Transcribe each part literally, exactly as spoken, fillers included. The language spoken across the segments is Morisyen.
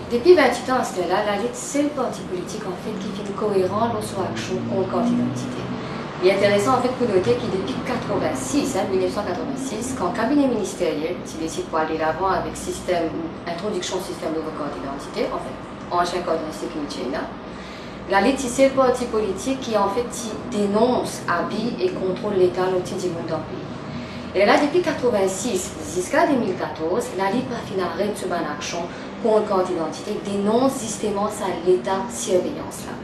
Depi vintwit an aster la, Lalit sel parti politik, anfet, ki finn koeran lor so aksion kont kart idantite. Li interesan, anfet, pou note ki depi katrevinsis, en, mil nef san katrevinsis, kan kabine ministeriel ti desid pou al delavan avek sistem, introdiksion sistem nouvo kart idantite, anfet, ansien kart idantite ki nou ti ena, Lalit ti sel parti politik ki, anfet, ti denons abi e kontrol Leta lor ti dimoun dan pei. E lerla, depi katrevinsis ziska de mil katorz, Lalit pa finn aret so bann aksion kont kart idantite, denons zisteman sa leta sirveyans la.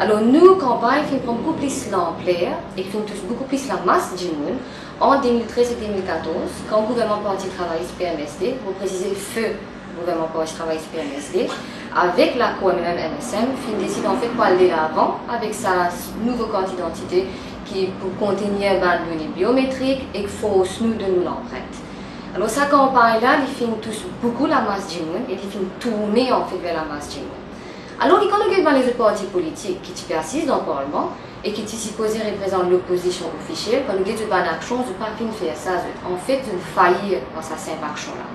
Alor, nou kanpagn finn pran boukou plis lanpler e finn tous boukou plis lamas dimoun ant de mil trez e de mil katorz, kan gouvernman Parti Travayis, P M S D, mo presize, feu gouvernman Parti Travayis, P M S D, avek lakor M M M, M S M, finn desid, anfet, pou al delavan avek sa nouvo kart idantite ki pou kontenir bann done biometrik ek fors nou donn nou lanprint. Alor, sa kanpagn la, li finn tous boukou lamas dimoun e li finn tourne, anfet, ver lamas dimoun. Alor ki, kan nou get bann lezot parti politik ki ti pe asiz dan parlman e ki ti sipoze reprezant lopozision ofisiel, kan nou get zot bann aksion, zot pa finn fer sa, zot, anfet, zot fail dan sa sinp aksion la.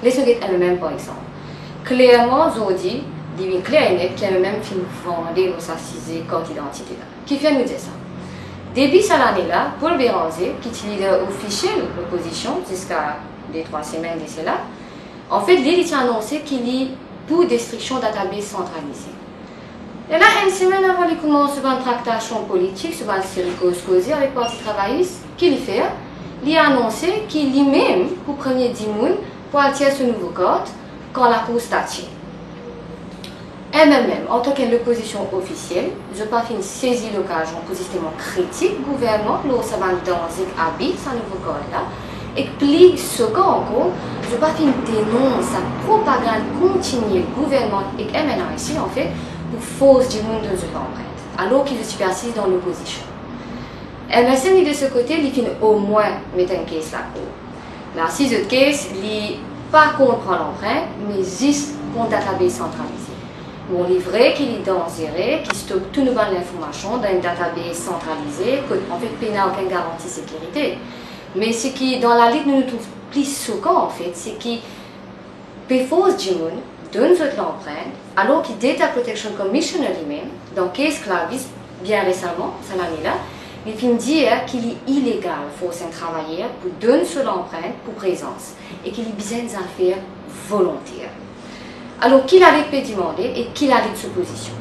Les nou get M M M, par exanp. Klerman, zordi, li vinn kler e net ki M M M finn vande lor sa size kart idantite la. Kifer nou dir sa? Debi sa lane la, Paul Bérenger, ki ti lider ofisiel lopozision ziska de trwa semenn de sela, anfet, li, li ti anonse ki li pou destriksion database santralize. Lerla, enn semenn avan li koumans so bann traktasion politik, so bann seri koz-koze avek Parti Travayis, ki li fer? Li anonse ki limem pou premie dimoun pou al tir so nouvo kart, kan lakour statie. M M M, antanki enn lopozision ofisiel, zot pa finn sezi lokazion pou zisteman kritik gouvernman lor sa bann danze ki abit sa nouvo kart la, ek pli sokan ankor, zot pa finn denons sa propagann kontiniel gouvernman ek M N R C, anfet, pou fors dimoun donn zot lanprint, alor ki zot ti pe asiz dan lopozision. M S M, li, de so kote, li finn omwin met enn kes lakour. Me si zot kes, li pa kont pran lanprint, me zis kont database santralize. Bon, li vre ki li danzere, ki stok tou nou bann linformasion dan enn database santralize, kot, anfet, pena okenn garanti sekirite. Me seki dan Lalit nou, nou trouv pli sokan, anfet, seki pe fors dimoun donn zot lanprint, alor ki Data Protection Commissioner limem, dan kes Clavis, bien resaman, sa lane la, li finn dir ki li ilegal fors enn travayer pou donn so lanprint pou prezans, e ki li bizin enn zafer volonter. Alor, ki Lalit pe dimande e ki Lalit so pozision?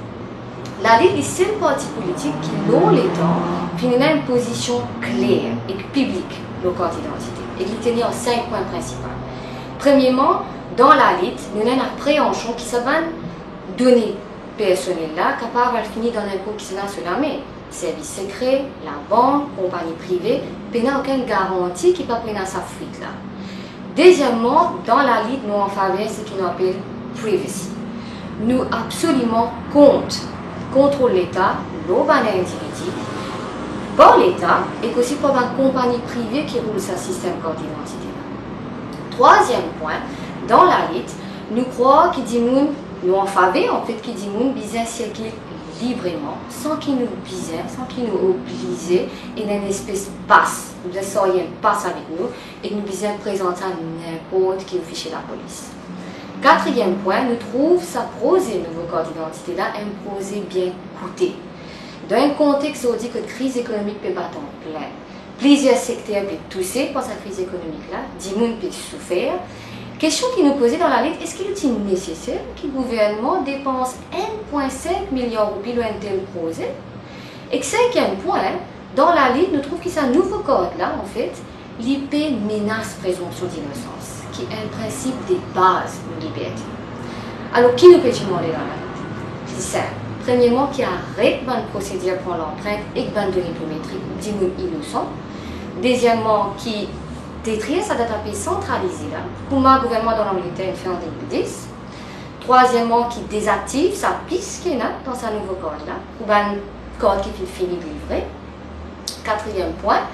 Lalit, li sel parti politik ki, lor letan, finn ena enn pozision kler ek piblik lor kart idantite, e li teni ar sink pwin prinsipal. Premierman, dan Lalit, nou ena enn apreansion ki sa bann done personel la kapav al fini dan ninport kisannla so lame. Servis sekre, labank, konpagni prive, pena okenn garanti ki pa pou ena sa fwit la. Dezieman, dan Lalit, nou anfaver seki nou apel privacy. Nou absoliman kont kontrol Leta lor bann individi, par Leta, ek osi par bann konpagni prive ki roul sa sistem kart idantite la. Trwaziem pwin, dan Lalit, nou krwar ki dimoun, nou anfaver, anfet, ki dimoun bizin sirkil libreman, san ki nou bizin, san ki nou oblize ena enn espes pas, nou bizin sarye enn pas avek nou, e nou bizin prezant sa ninport ki ofisie lapolis. Katriem pwin, nou trouv sa proze nouvo kart idantite la enn proze bien koute. Dan enn kontex zordi kot kriz ekonomik pe bat anplin, plizier sekter pe touse par sa kriz ekonomik la, dimoun pe soufer. Kestion ki nou poze dan Lalit, eski li ti neseser ki gouvernman depans enn pwin sink miliar roupi lor enn tel proze? Ek sinkiem pwin, dan Lalit, nou trouv ki sa nouvo kart la, anfet, li pe menas prezonpsion dinosans, ki enn prinsip de baz nou liberte. Alor, ki nou pe dimande dan Lalit? Li sinp. Premierman, ki aret bann prosedir pran lanprint ek bann done biometrik dimoun inosan. Dezieman, ki detrir sa database santralize la, kouma gouvernman dan Langleter inn fer an de mil dis. Trwazieman, ki dezaktiv sa pis ki ena dan sa nouvo kart la, pou bann kart ki finn fini delivre. Katriem pwin,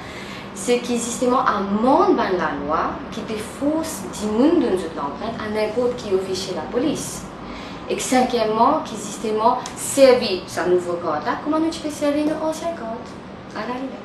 seki zisteman amann bann lalwa ki pe fors dimoun donn zot lanprint a ninport ki ofisie lapolis. Ek sinkieman, ki zisteman servi sa nouvo kart la kouma nou ti pe servi nou ansien kart, a Lalit.